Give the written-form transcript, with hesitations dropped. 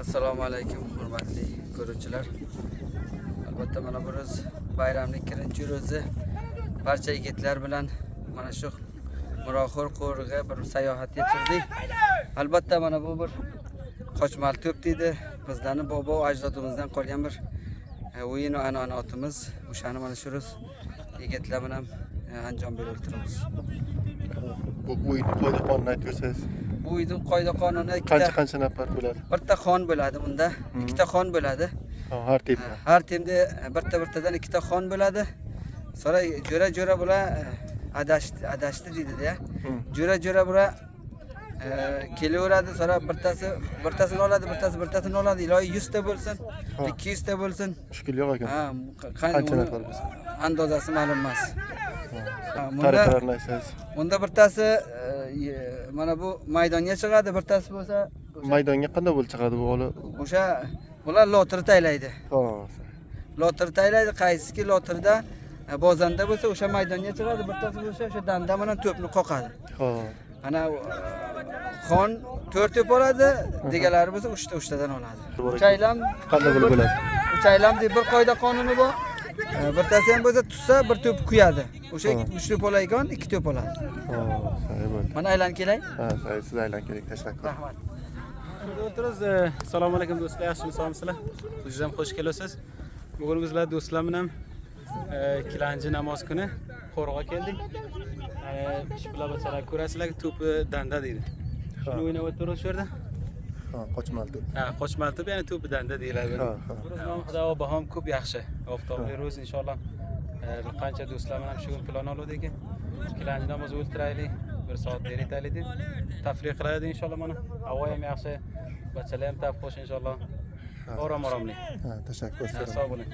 Assalomu alaykum, hurmatli ko'ruvchilar. Albatta, mana bu ro'z bayramning birinchi ro'zi, barcha yigitlar bilan mana shu Miroxo'r qo'rig'iga bir sayohatga chiqdik. Albatta, mana bu bir qochmal to'p deydi. Bizlarni bobo ajdodimizdan qolgan bir o'yin va an'anotimiz. O'shani mana shu ro'z yigitlar bilan anjom berib o'tiramiz. Bu o'yin qoida qonunini aytib bersangiz. Bu o'yinning qoida qonuni ikkita. Qancha qancha nafar bo'ladi? Bitta xon bo'ladi bunda. Ikkita xon bo'ladi. Ha, har temda. Har temda bitta bittadan ikkita xon bo'ladi. Sonra jo'ra jo'ra bular adashdi adashdi deydi-da. Jo'ra jo'ra bular kelaveradi, sonra birtasi birtasini oladi, birtasi birtasini oladi. Iloyi 100 ta bo'lsin, 200 ta bo'lsin. Mushkul yo'q ekan. Ha, Qancha uni nafar bo'lsa? Andozasi ma'lum emas. Ha, bunda Tariqalarini aytsangiz. Bunda birtasi mana bu maydonga chiqadi, birtasi bo'lsa Maydonga qanday bo'lib chiqadi bu olib? O'sha bular lotir taylaydi. Ha. Lotir taylaydi, qaysiki lotirda bozanda bo'lsa, o'sha maydonga chiqadi, birtasi bo'lsa, o'sha danda bilan to'pni qoqadi. Ana xon to'rt to'p oladi, deganlari bo'lsa uchta uchtadan oladi. Uchaylam Qanday bo'lib bo'ladi? Uchaylam deb bir qoida qonuni bor. Birtasi ham bo'lsa, tutsa, bir to'p kuyadi. O'sha uch to'p oladigan ikki to'p oladi. Ha, sahi bo'ldi. Mana aylanib kelay. Ha, sahi, siz aylanib keling, tashakkur. Rahmat. O'tiramiz. Assalomu alaykum, do'stlar, yaxshimisiz, sog'misizlar? Siz ham xush kelibsiz. Bugun bizlar do'stlar bilan ikkilanchi namoz kuni qo'rg'a keldik. Shu bachalar ko'rasizlar, to'pi danda deydi. Shuni o'ynab o'tiramiz shu yerda. Ha, qochmal to'p. Ha, qochmal to'p, ya'ni to'pi danda deyiladi. Ha, ha. Ro'z xudo bahom ko'p yaxshi. Oftobli ro'z inshaalloh. Bir qancha do'stlar bilan shu kun plan oldik. Ikkilanchi namoz o'ltiraylik, bir soat beritaylik deb tafrih qilaylik inshaalloh mana. Havo ham yaxshi. Bachalar ham tap qo'sh inshaalloh. Orom oromli. Ha, tashakkur. Ha, sog' bo'ling.